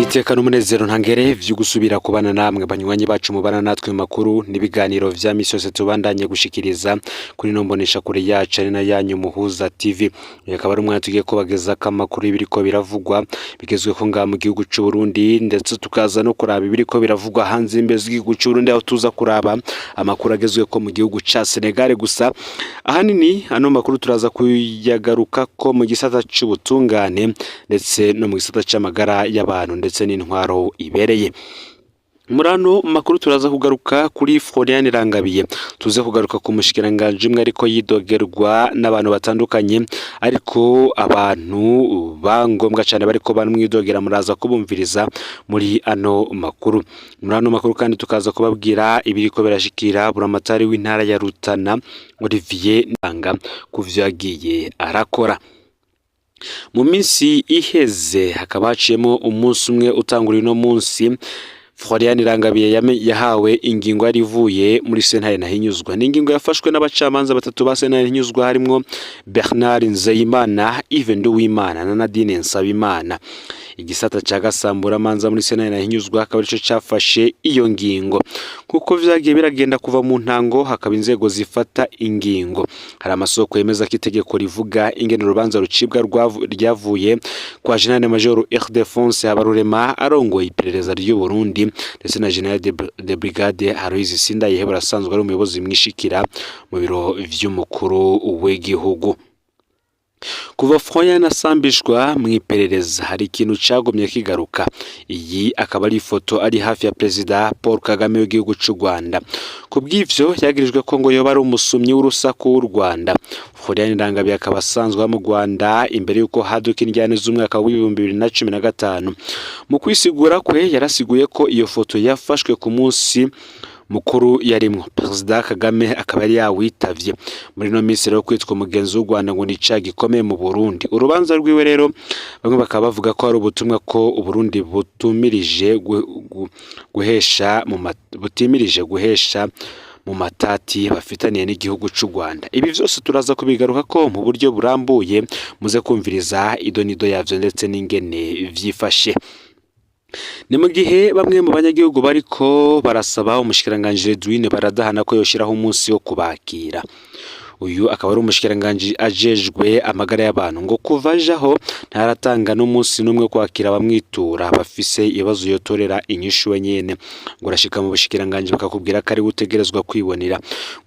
Iteka n'umunezero ntangere vyo gusubira kubana namwe, banywanyi bacu mubana natwe mu makuru n'ibiganiro vya misi yose tubandanye gushikiriza kuri ino mbonesha kure yacu, ari na yanyu Muhuza TV. Uyu akaba ari umwanya tugiye kubagezako amakuru y'ibiriko biravugwa bigezweho ngaha mu gihugu c'u Burundi, ndetse tukaza no kuraba ibiriko biravugwa hanze y'imbibe z'igihugu c'u Burundi, aho tuza kuraba amakuru agezweko mu gihugu ca Senegal. Gusa ahanini ano makuru turaza kuyagarukako mu gisata c'ubutungane, ndetse no mu gisata c'amagara y'abantu, ndetse n'intwaro ibereye. Muri ano makuru turaza kugaruka kuri Florian Irangabiye, tuze kugaruka ku mushikiranganji umwe ariko yidogerwa n'abantu batandukanye, ariko abantu bangombwa cane bariko baramwidogera muraza kubumviriza muri ano makuru. Muri ano makuru kandi tukaza kubabwira ibiriko birashikira buramatari w'intara ya Rutana, Olivier Nanga, kuvyo yagiye arakora mu minsi iheze. Hakaba haciyemo umunsi umwe utangura uno munsi, Florian Irangabiye yahawe ingingo yari ivuye muri sentare Ntahinyuzwa. Ni ingingo yafashwe n'abacamanza batatu ba sentare Ntahinyuzwa, harimwo Bernard Nzeyimana, Yves Nduwimana na Nadine Nsabimana. Igisata ca gasamburamanza muri sentare Ntahinyuzwa akaba arico cafashe iyo ngingo. Kuko vyagiye biragenda kuva mu ntango, hakaba inzego zifata ingingo. Hari amasoko yemeza ko itegeko rivuga ingene urubanza rucibwa ryavuye kwa General Major Ildephonse Habarurema arongoye iperereza ry'u Burundi, ndetse na General de Brigade Aloys Sindayihebura asanzwe ari umuyobozi mwishikira mu biro vy'umukuru w'igihugu. Kuva Florian asambishwa mu iperereza, hari ikintu cagumye kigaruka. Iyi akaba ari ifoto ari hafi ya Perezida Paul Kagame w'igihugu c'u Rwanda. Ku bw'ivyo yagirijwe ko ngo yoba ari umusumyi w'urusaku w'u Rwanda. Florian Irangabiye akaba asanzwe aba mu Rwanda imbere y'uko haduka indyane z'umwaka w'2015. Mu kwisigura kwe, yarasiguye ko iyo foto yafashwe ku munsi mukuru yarimwo, Perezida Kagame akaba yari yawitavye. Muri ino minsi rero, kwitwa umugenzi w'u Rwanda ngo ni icaha gikomeye mu Burundi. Urubanza rwiwe rero, bamwe bakaba bavuga ko ari ubutumwa ko Uburundi butumirije guhesha mu butimirije guhesha mu matati bafitaniye n'igihugu c'u Rwanda. Ibi vyose turaza kubigaruka ko mu buryo burambuye, muze kumviriza idonido yavyo ndetse n'ingene vyifashe. Ni mu gihe bamwe mu banyagihugu bariko barasaba umushikiranganji Redwine Baradahana ko yoshiraho umunsi wo kubakira. Uyu akaba ari umushikiranganji ajejwe amagara y'abantu. Ngo kuva ajaho ntaratanga n'umunsi n'umwe kwakira abamwitura bafise ibibazo yotorera inyishu wenyene. Ngo urashika mu bushikiranganji bakakubwira ko ari we utegerezwa kwibonera.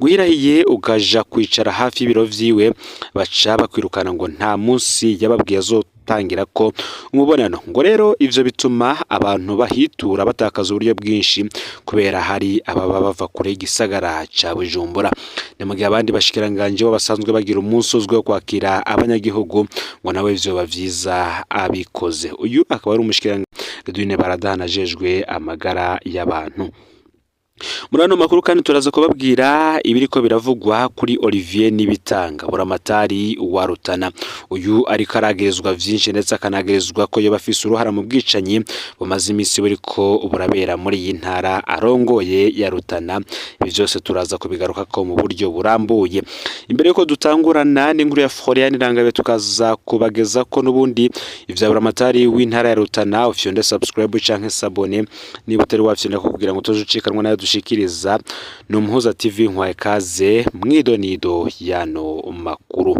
Guhirahiye ukaja kwicara hafi y'ibiro vyiwe, baca bakwirukana. Ngo nta munsi yababwiye azotangira ko umubonano. Ngo rero ivyo bituma abantu bahitura batakaza uburyo bwinshi, kubera hari ababa bava kure y'igisagara ca Bujumbura. Ni mu gihe abandi bashikiranganji bo basanzwe bagira umunsi uzwi wo kwakira abanyagihugu. Ngo nawe vyoba vyiza abikoze. Uyu akaba ari umushikiranganji Redwine Baradahana ajejwe amagara y'abantu. Muri ano makuru kandi turaza kubabwira ibiriko biravugwa kuri Olivier Nibitanga, buramatari wa Rutana. Uyu ariko aragerezwa vyinshi, ndetse akanagerezwa ko yoba afise uruhara mu bwicanyi bumaze imisi buriko burabera muri iyi ntara arongoye ya Rutana. Ibi vyose turaza kubigarukako mu buryo burambuye. Imbere yuko dutangurana n'inkuru ya Florian Irangabe, tukaza kubageza ko n'ubundi ivya buramatari w'intara ya Rutana, ufyonde subscribe canke s'abonner niba utari wafyonda, kugira ngo utoje nayo dushikiriza. Ni Umuhuza TV, nkwaye kaze mwidonido yano makuru.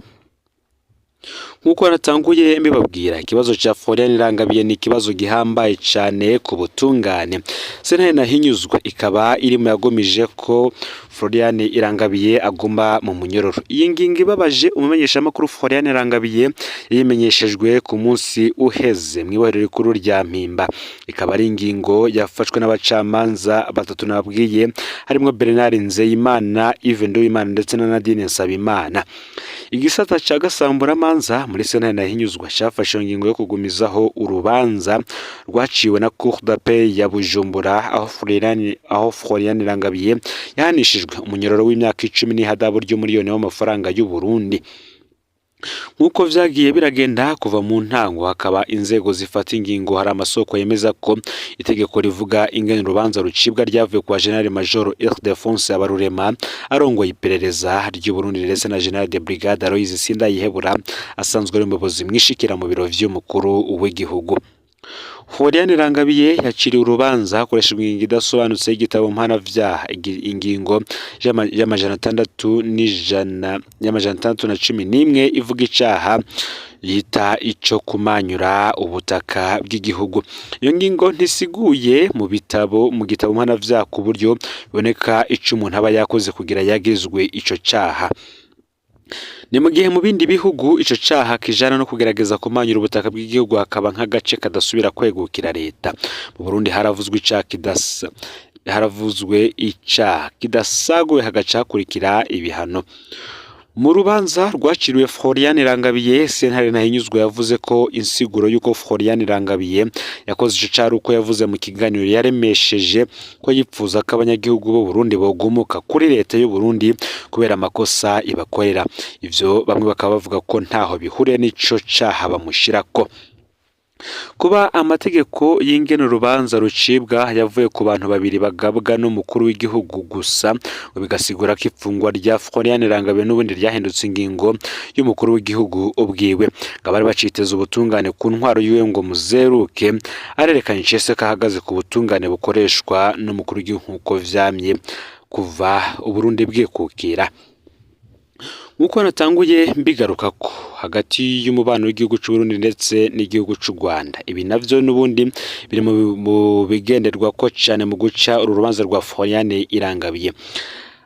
Nk'uko natanguye mbibabwira, ikibazo ca Florian Irangabiye ni ikibazo gihambaye cane ku butungane. Sentare Ntahinyuzwa ikaba iri mu yagumije ko Florian Irangabiye aguma mu munyororo. Iyi ngingo ibabaje umumenyeshamakuru Florian Irangabiye yayimenyeshejwe ku munsi uheze mw'ibohero rikuru rya Mpimba. Ikaba ari ingingo yafashwe n'abacamanza batatu nababwiye, harimwo Bernard Nzeyimana, Yves Nduwimana ndetse na Nadine Nsabimana. Igisata ca gasamburamanza muri sentare Ntahinyuzwa cafashe iyo ngingo yo kugumizaho urubanza rwaciwe na Cour d'appel ya Bujumbura, aho Florian Irangabiye yahanishijwe umunyororo w'imyaka 10 n'ihadabu ry'umuriyoni w'amafaranga y'u Burundi. Nk'uko vyagiye biragenda kuva mu ntango, hakaba inzego zifata ingingo. Hari amasoko yemeza ko itegeko rivuga ingene urubanza rucibwa ryavuye kwa General Major Ildephonse Habarurema arongoye iperereza ry'u Burundi, ndetse na General de Brigade Aloys Sindayihebura asanzwe ari umuyobozi mwishikira mu biro vy'umukuru w'igihugu. Florian Irangabiye yaciriwe urubanza hakoreshejwe ingingo idasobanutse y'igitabo mpanavyaha, ingingo y'amajana 6 n'ijana y'amajana 611 ivuga icaha yita ico kumanyura ubutaka bw'igihugu. Iyo ngingo ntisiguye mu bitabo, mu gitabo mpanavyaha, ku buryo biboneka ico umuntu aba yakoze kugira yagirizwe ico caha. Ni mu gihe mu bindi bihugu ico caha kijana no kugerageza kumanyura ubutaka bw'igihugu, hakaba nk'agace kadasubira kwegukira leta. Mu Burundi haravuzwe icaha kidasa, haravuzwe icaha kidasaguwe, hagaca hakurikira ibihano. Mu rubanza rwaciriwe Florian Irangabiye, sentare Ntahinyuzwa yavuze ko insiguro y'uko Florian Irangabiye yakoze ico caha ari uko yavuze mu kiganiro yaremesheje ko yipfuza ko abanyagihugu b'u Burundi bogumuka kuri leta y'u Burundi kubera amakosa ibakorera. Ivyo bamwe bakaba bavuga ko ntaho bihuriye n'ico caha bamushirako. Kuba amategeko y'ingene urubanza rucibwa yavuye ku bantu babiri bagabwa n'umukuru w'igihugu gusa, ngo bigasigura ko ifungwa rya Florian Irangabiye n'ubundi ryahindutse ingingo y'umukuru w'igihugu ubwiwe. Ngo abari baciteze ubutungane ku ntwaro yiwe ngo muzeruke, arerekanye icese ko ahagaze ku butungane bukoreshwa n'umukuru w'igihugu nk'uko vyamye kuva Uburundi bwikukira. Nk'uko natanguye mbigarukako, hagati y'umubano w'igihugu c'Uburundi ndetse n'igihugu c'u Rwanda, ibi navyo n'ubundi biri mu bigenderwako cane mu guca uru rubanza rwa Florian Irangabiye.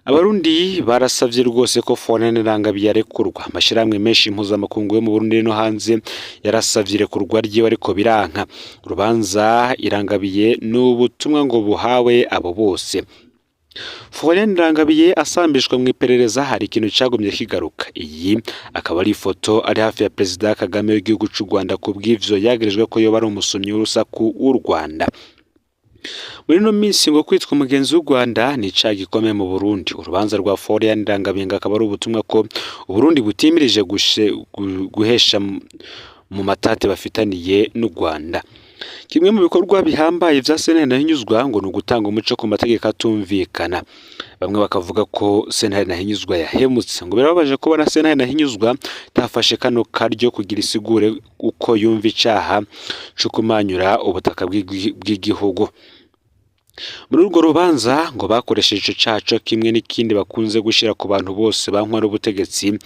Abarundi barasavye rwose ko Florian Irangabiye arekurwa. Amashirahamwe menshi mpuzamakungu yo mu Burundi no hanze yarasavye irekurwa ryiwe, ariko biranka. Urubanza Irangabiye ni ubutumwa ngo buhawe abo bose. Florian Irangabiye asambishwa mu iperereza, hari ikintu cagumye kigaruka. Iyi akaba ari ifoto ari hafi ya Perezida Kagame w'igihugu c'u Rwanda. Ku bw'ivyo yagirijwe ko yoba ari umusomyi w'urusaku w'u Rwanda. Muri ino minsi ngo kwitwa umugenzi w'u Rwanda ni icaha gikomeye mu Burundi. Urubanza rwa Florian Irangabiye ngo akaba ari ubutumwa ko Uburundi butimirije guhesha mu matate bafitaniye n'u Rwanda. Kimwe mu bikorwa bihambaye vya sentare Ntahinyuzwa ngo ni ugutanga umuco ku mategeko atumvikana. Bamwe bakavuga ko sentare Ntahinyuzwa yahemutse. Ngo birababaje kubona sentare Ntahinyuzwa itafashe kano karyo kugira isigure uko yumva icaha co kumanyura ubutaka bw'igihugu. Muri urwo rubanza ngo bakoresheje ico caha co kimwe n'ikindi bakunze gushira ku bantu bose bankwa n'ubutegetsi,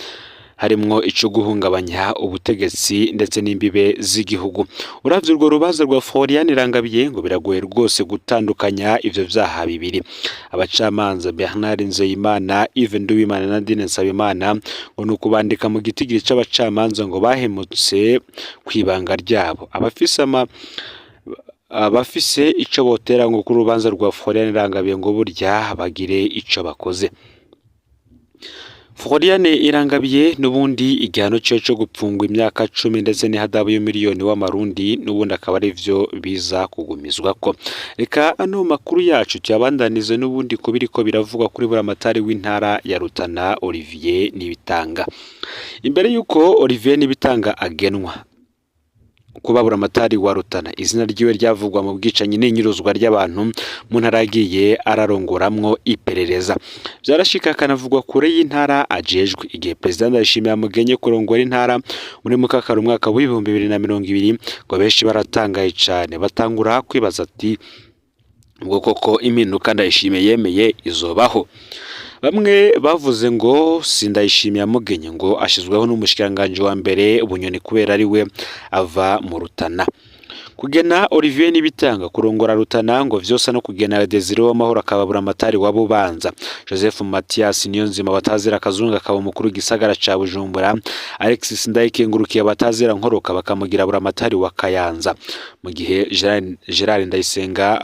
harimwo ico guhungabanya ubutegetsi ndetse n'imbibe z'igihugu. Uravye urwo rubanza rwa Florian Irangabiye, ngo biragoye rwose gutandukanya ivyo vyaha bibiri. Abacamanza Bernard Nzeyimana, Yves Nduwimana na Nadine Nsabimana ngo ni ukubandika mu gitigiri c'abacamanza ngo bahemutse kw'ibanga ryabo. Abafise ico botera ngo kuri urubanza rwa Florian Irangabiye ngo burya bagire ico bakoze. Florian Irangabiye n'ubundi igihano ciwe co gupfungwa imyaka 10 ndetse n'ihadabu y'umiliyoni w'amarundi n'ubundi akaba arivyo biza kugumizwako. Reka ano makuru yacu tuyabandanize n'ubundi ku biriko biravugwa kuri buramatari w'intara ya Rutana, Olivier Nibitanga. Imbere yuko Olivier Nibitanga agenwa kuba buramatari wa Rutana, izina ryiwe ryavugwa mu bwicanyi n'inyuruzwa ry'abantu mu ntara yagiye ararongoramwo iperereza. Vyarashika akanavugwa kure y'intara ajejwe. Igihe Perezida Ndayishimiye amugenye kurongora intara muri mukakaro umwaka w'2020, ngo benshi baratangaye cane, batangura kwibaza ati: "Ubwo koko impinduka Ndayishimiye yemeye izobaho?" Bamwe bavuze ngo si Ndayishimiye amugenye, ngo ashizweho n'umushikiranganji wa mbere Bunyoni kubera ari we ava mu Rutana. Kugena Olivier Nibitanga kurongora Rutana ngo vyose no kugena Desire Uwamahoro akaba buramatari wa Bubanza, Joseph Mathias Niyonzima batazira Kazungu akaba umukuru w'igisagara ca Bujumbura, Alexis Ndayikengurukiye batazira Nkoroka bakamugira buramatari wa Kayanza, mu gihe Gerard Ndayisenga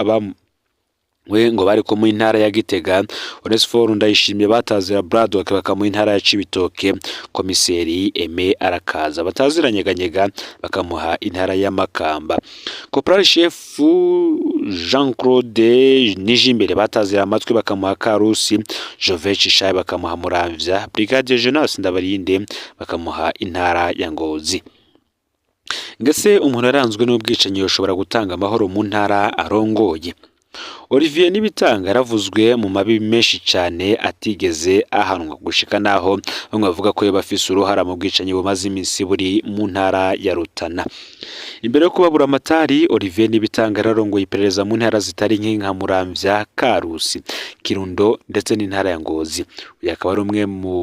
we ngo bari mu intara ya Gitega, Onesphore Ndayishimiye batazira Braddock bakamuha intara ya Cibitoke, komiseri Aime Arakaza batazira Nyeganyega bakamuha intara ya Makamba, Corporal Chef Jean Claude Nijimbere batazira Amatwi bakamuha Karusi, Jove Cishaye bakamuha Muramvya, Brigadier Jonas Ndabarinde bakamuha intara ya Ngozi. Ngese umuntu yaranzwe n'ubwicanyi yoshobora gutanga amahoro mu ntara arongoye? Olivier Nibitanga yaravuzwe mu mabi menshi cyane atigeze ahanwa, gushika naho bamwe bavuga ko yoba afise uruhara mu bwicanyi bumaze iminsi buri mu ntara ya Rutana. Imbere yo kuba buramatari, Olivier Nibitanga yararongoye iperereza mu ntara zitari nke nka Muramvya, Karusi, Kirundo ndetse n'intara ya Ngozi. Uyu akaba ari umwe mu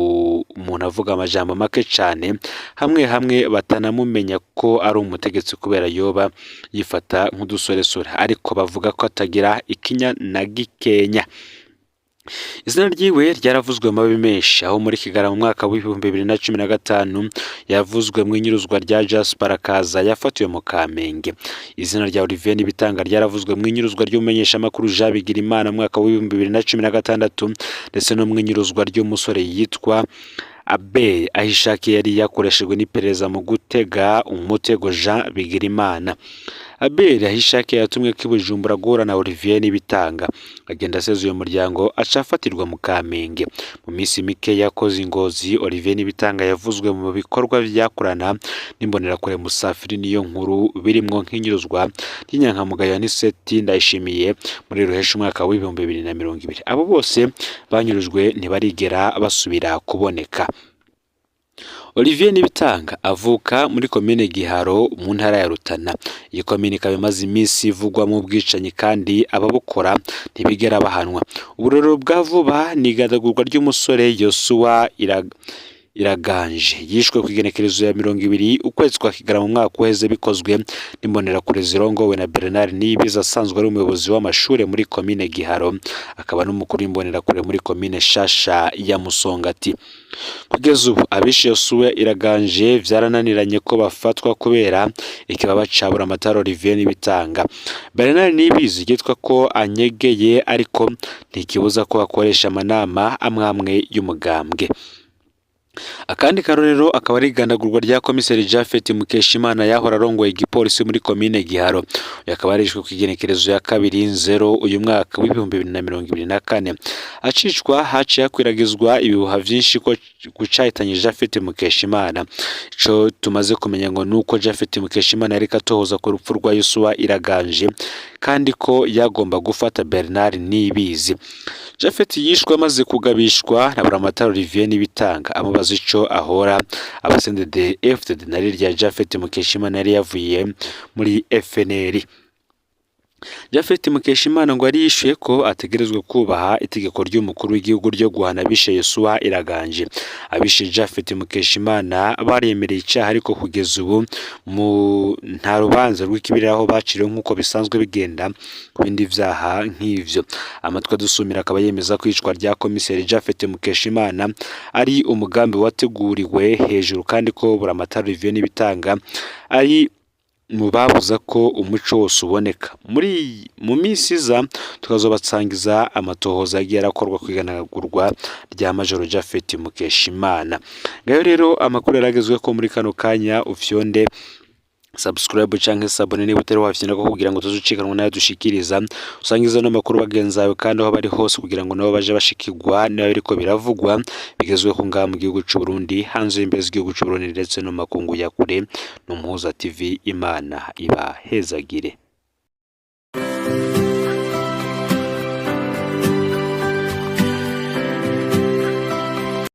muntu avuga amajambo make cane, hamwe hamwe batanamumenya ko ari umutegetsi kubera yoba yifata nk'udusoresore, ariko bavuga ko atagira ikinya na gikenya. Izina ryiwe ryaravuzwe mu mabi menshi, aho muri Kigarama mu mwaka w'2015 yavuzwe mu inyuruzwa rya Jasper Akaza yafatiwe mu Kamenge. Izina rya Olivier Nibitanga ryaravuzwe mu inyuruzwa ry'umumenyeshamakuru Jean Bigirimana mu mwaka w'2016, ndetse no mu inyuruzwa ry'umusore yitwa Abel Ahishakiye yari yakoreshejwe n'iperereza mu gutega umutego Jean Bigirimana. Abel Ahishakiye yatumwe ko i Bujumbura guhura na Olivier Nibitanga, agenda aseze uyu muryango aca afatirwa mu Kamenge. Mu minsi mike yakoze ingozi, Olivier Nibitanga yavuzwe mu bikorwa vyakorana n'imbonerakure Musafiri niyo nkuru, birimwo nk'inyuruzwa ry'inyankamugayo Aniseti Ndayishimiye muri Ruheshi umwaka w'2020. Abo bose banyurujwe ntibarigera basubira kuboneka. Olivier Nibitanga avuka muri komine Giharo mu ntara ya Rutana. Iyi komine ikaba imaze iminsi ivugwamo ubwicanyi kandi ababukora ntibigera bahanwa. Uburorero bwa vuba ni igandagurwa ry'umusore Yosuwa Iraganje yishwe ku igenekerezo ya 20 ukwezi kwa Kigarama mu mwaka uheze, bikozwe n'imbonerakure zirongowe na Bernard Niyibizi asanzwe ari umuyobozi w'amashure muri komine Giharo, akaba n'umukuru w'imbonerakure muri komine Shasha ya Musongati. Kugeza ubu abishe Yosuwa Iraganje vyarananiranye ko bafatwa kubera ikibaba ca Buramatari Olivier Nibitanga. Bernard Niyibizi yitwa ko anyegeye, ariko ntikibuza ko akoresha amanama amwamwe y'umugambwe. Akandi karorero akaba ari igandagurwa rya komiseri Japhet Mukeshimana yahora arongoye igipolisi muri komine Giharo. Uyu akaba yarishwe ku igenekerezo ya 2 nzero uyu mwaka w'2024. Acicwa haciye hakwiragizwa ibihuha vyinshi ko kucahitanye Japhet Mukeshimana. Ico tumaze kumenya ngo nuko Japhet Mukeshimana yariko atohoza ku rupfu rwa Yosuwa Iraganje, kandi ko yagomba gufata Bernard Niyibizi. Japhet yishwe amaze kugabishwa na Buramatari Olivier Nibitanga amubaza ico ahora aba CNDD FDD na rya Japhet Mukeshimana yari yavuye muri FNL. Japhet Mukeshimana ngo yari yishuye ko ategerezwa kubaha itegeko ry'umukuru w'igihugu ryo guhana abishe Yosuwa Iraganje. Abishe Japhet Mukeshimana baremereye icaha, ariko kugeza ubu mu nta rubanza rw'ikibiriraho baciriwe nk'uko bisanzwe bigenda ku bindi vyaha nk'ivyo. Amatwi adusumira akaba yemeza ko iyicwa rya komiseri Japhet Mukeshimana ari umugambi wateguriwe hejuru, kandi ko Buramatari Olivier Nibitanga ari mu babuza ko umuco wose uboneka. Muri mu minsi iza tukazobatsangiza amatohoza yagiye arakorwa ku iganagurwa rya Majoro Japhet Mukeshimana. Ngayo rero amakuru yaragezweho ko muri kano kanya. Ufyonde subscribe canke s'abonner niba utari wafyonda kugira ngo tuzucikanwa nayo dushikiriza, usangiza no makuru bagenzi bawe kandi aho bari hose, kugira ngo nabo baje bashikirwa niba biriko biravugwa bigezweho ngaha mu gihugu c'u Burundi, hanze y'imbere z'igihugu c'u Burundi ndetse no makungu ya kure. N'Umuhuza TV, Imana ibahezagire.